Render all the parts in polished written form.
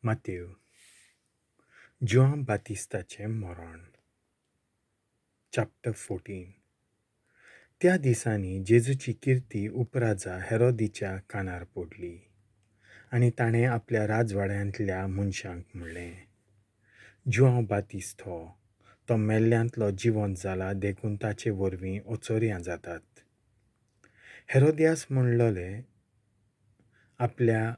मातेव. जुआंव बातिस्ताचें मरण. चॅप्टर 14. त्या दिसांनी जेजूची किर्ती उपराजा हेरोदीच्या कानार पडली आनी ताणें आपल्या राजवाड्यांतल्या मनशांक म्हणलें, जुआंव बातिस्त हो, तो मेल्ल्यांतलो जिवंत जाला देखून ताचे वरवीं अचर्यां जातात. हेरोदियास म्हणलोले आपल्या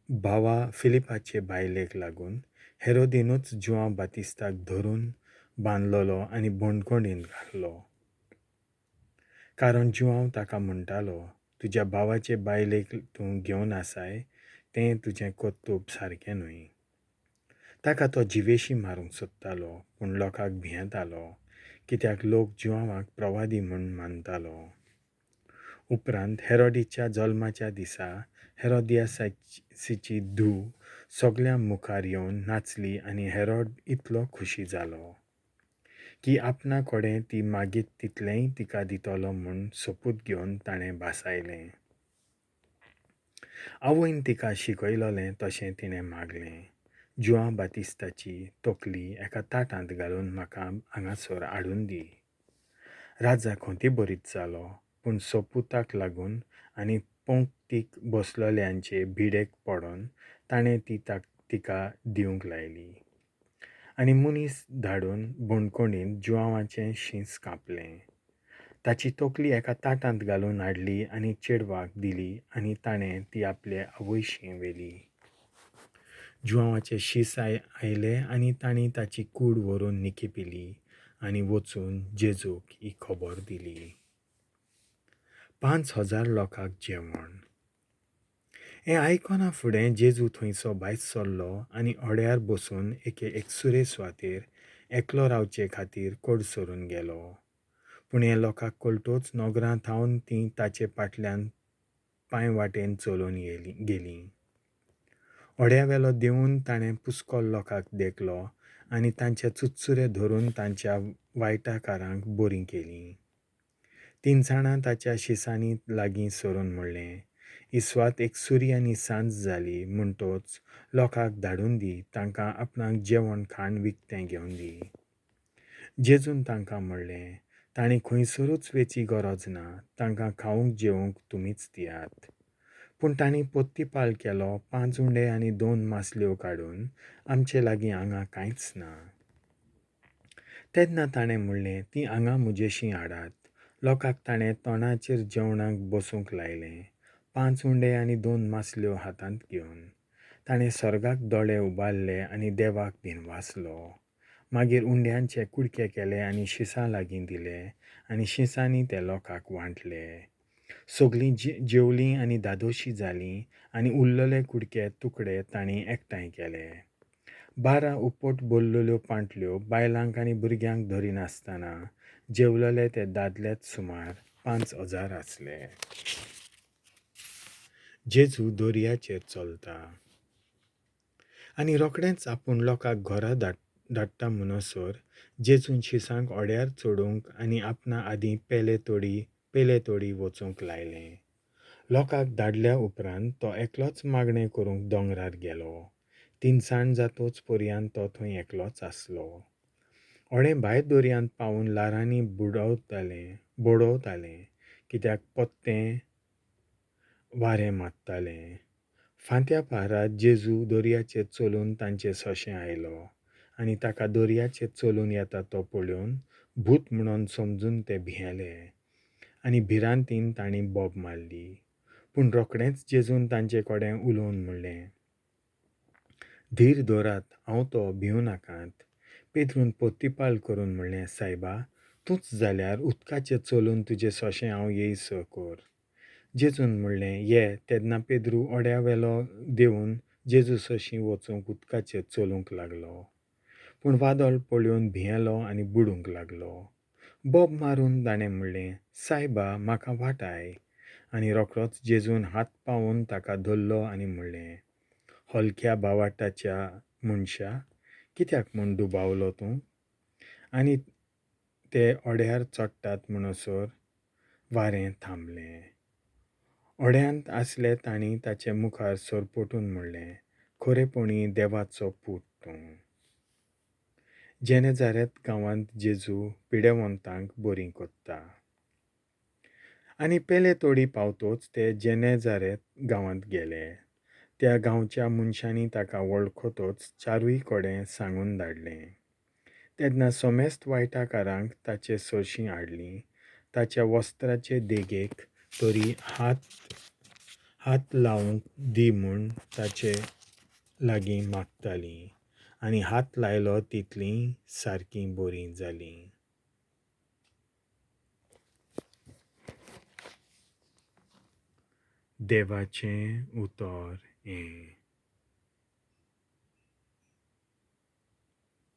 भावा फिलिपाचे बायलेक लागून हेरोदीनूच जुआंव बातिस्ताक धरून बांदलोलो आनी बंदखणींत घातलो. कारण जुआंव ताका म्हणटालो, तुज्या भावाचे बायलेक तूं घेवन आसाय तें तुजें कर्तुब सारकें न्हय. ताका तो जिवेशी मारूंक सोदतालो, पूण लोकांक भियेतालो, कित्याक लोक जुआंवाक प्रवादी म्हूण मानतालो. उपरांत हेरोदीच्या जल्माच्या दिसा हेरोदियासीची धूव सगळ्यां मुखार येवन नाचली आनी हेरोद इतलो खुशी जालो की आपणा कडेन ती मागीत तितलेंय तिका दितलो म्हूण सोपूत घेवन ताणें भासायलें. आवयन तिका शिकयलोलें तशें तिणें मागलें, जुआंव बातिस्ताची तकली एका ताटांत घालून म्हाका हांगासर हाडून दी. राजा खंती बरीच जालो, पूण सोपुताक लागून आनी पंक्तीक बसलोल्यांचे भिडेक पडोन ताणें ती तिका दिवंक लायली आनी मनीस धाडून बंदखणींत जुआंवाचें शींस कापलें. ताची तकली एका ताटांत घालून हाडली आनी चेडवाक दिली आनी ताणें ती आपले आवयशी व्हेली. जुआंवाचे शींस आयले आनी तांणी ताची कूड व्हरून निखिपिली आनी वचून जेजूक ही खबर दिली. 5000 लोकांक जेवण. हें आयकना फुडें जेजू थंयसो भायर सरलो आनी होड्यार बसून एके एकसुरे सुवातेर एकलो रावचे खातीर कडसरून गेलो. पूण हें लोकांक कळटच नगरां थावन तीं ताचे फाटल्यान पांय वाटेन चलून गेलीं. होड्यावेलो देंवून ताणें पुस्कोल लोकांक देखलो आनी तांचे चुचुरे धरून तांच्या वायटाकारांक बरीं केलीं. तिनसाणां ताच्या शिसांनी लागीं सरून म्हणलें, ही सुवात एकसुरी आनी सांज जाली म्हणटच लोकांक धाडून दी, तांकां आपणाक जेवण खाण विकतें घेवन दी. जेजून तांकां म्हणलें, तांणी खंयसरूच वेची गरज ना, तांकां खावंक जेवंक तुमीच दियात. पूण तांणी पोत्तीपाल केलो, 5 उंडे आनी 2 मासल्यो काडून आमचे लागीं हांगा कांयच ना. तेन्ना ताणें म्हणलें, तीं हांगा म्हजेशीं हाडात. लोकांक ताणें तोंडाचेर जेवणाक बसूंक लायलें. 5 उंडे आनी 2 मासल्यो हातांत घेवन ताणें स्वर्गाक दोळे उबारले आनी देवाक दिनवासलो. मागीर उंड्यांचे कुडके केले आनी शिसां लागीं दिले आनी शिसांनी ते लोकांक वांटले. सगळीं जेवलीं आनी धादोशी जालीं आनी उरलेले कुडके तुकडे तांणी एकठांय केले. 12 उपट भरलेल्यो पांटल्यो बायलांक आनी भुरग्यांक धरिनासतना जेवलेले ते दादलेच सुमार 5000 आसले. जेजू दर्याचेर चलता आनी रोखडेंच आपूण लोकांक घरा धाडटा म्हणसर जेजून शिसांक होड्यार चडोवंक आनी आपणा आदीं पेले तोडी वचूंक लायलें. लोकांक धाडल्या उपरांत तो एकलोच मागणें करूंक दोंगरार गेलो. तिनसांज जातोच पर्यंत तो थंय एकलोच आसलो. होडें भायर दर्यांत पावून ल्हारांनी बडोवतालें, कित्याक पोत्तें वारें मारतालें. फांत्या पारात जेजू दर्याचेर चलून तांचे सोशें आयलो आनी ताका दर्याचेर चलून येता तो पळोवन भूत म्हणून समजून ते भियेले आनी भिरांतीन तांणी बोब मारली. पूण रोखडेंच जेजून तांचे कडेन उलोवन म्हणलें, धीर धरात, हांव तो, भिवं नाकात. पेद्रून पोत्तीपाल करून म्हणलें, सायबा, तूंच जाल्यार उदकाचेर चलून तुजें सोशें हांव येयसो कर. जेजून म्हणलें, ये. तेन्ना पेद्रू होड्यावेलो देंवून जेजू सोशीं वचूंक उदकाचेर चलूंक लागलो. पूण वादळ पळोवन भियेलो आनी बुडूंक लागलो. बोब मारून ताणें म्हणलें, सायबा, म्हाका वाटाय. आनी रोखडोच जेजून हात पावोवन ताका धरलो आनी म्हणलें, हलक्या भावाटाच्या मनशा, कित्याक म्हूण दुबावलो तूं? आनी ते होड्यार चडटात म्हणसर वारें थांबलें. होड्यांत आसले तांणी ताचे मुखार सरपटून म्हणलें, खरेपणी देवाचो पूत तूं. जेनेजारेत गांवांत जेजू पिडेवंतांक बरीं कोत्ता. आनी पेले तोडी पावतोच ते जेनेजारेत गांवांत गेले. त्या गांवच्या मनशांनी ताका वळखतोच चारूय कडेन सांगून धाडलें. तेन्ना समेस्त वायटाकारांक ताचे सरशीं हाडलीं. ताच्या वस्त्राचे देगेक तरी हात लावंक दी म्हूण ताचे लागीं मागतालीं आनी हात लायलो तितलीं सारकीं बरीं जालीं. देवाचें उतर हें.